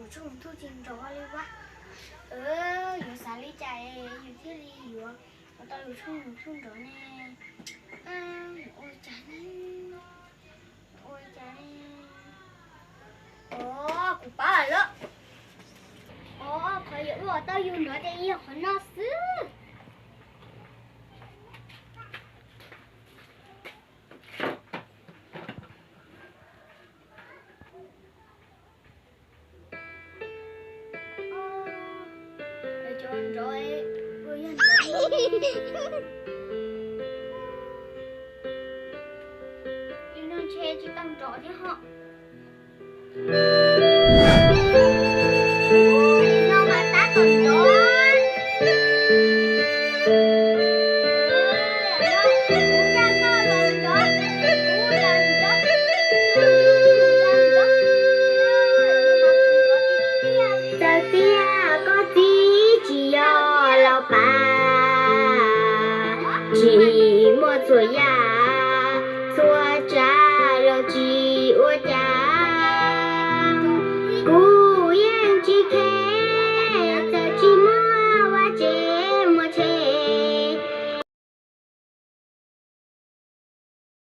Yus tshooj YouTube tsis nrov li ua. Yus xav li cas yus thiaj li yuav tau yus tshooj YouTube nrov ne? Ua cas ne? Ua cas ne? Os, kuv paub lawm. Os, qhov yuav ua tau yus nrov ces yog qhov no xwb. Cov nrov, ua yog nrov. Li no ntshe tsis tau nrov thiab ho. Li no mas tab tom nrov. Kuv coj koj los nrov, kuv los nrov, kuv los nrov. Txawm tias koj txiv tsis yog laus paj, tsis muaj txhua yam.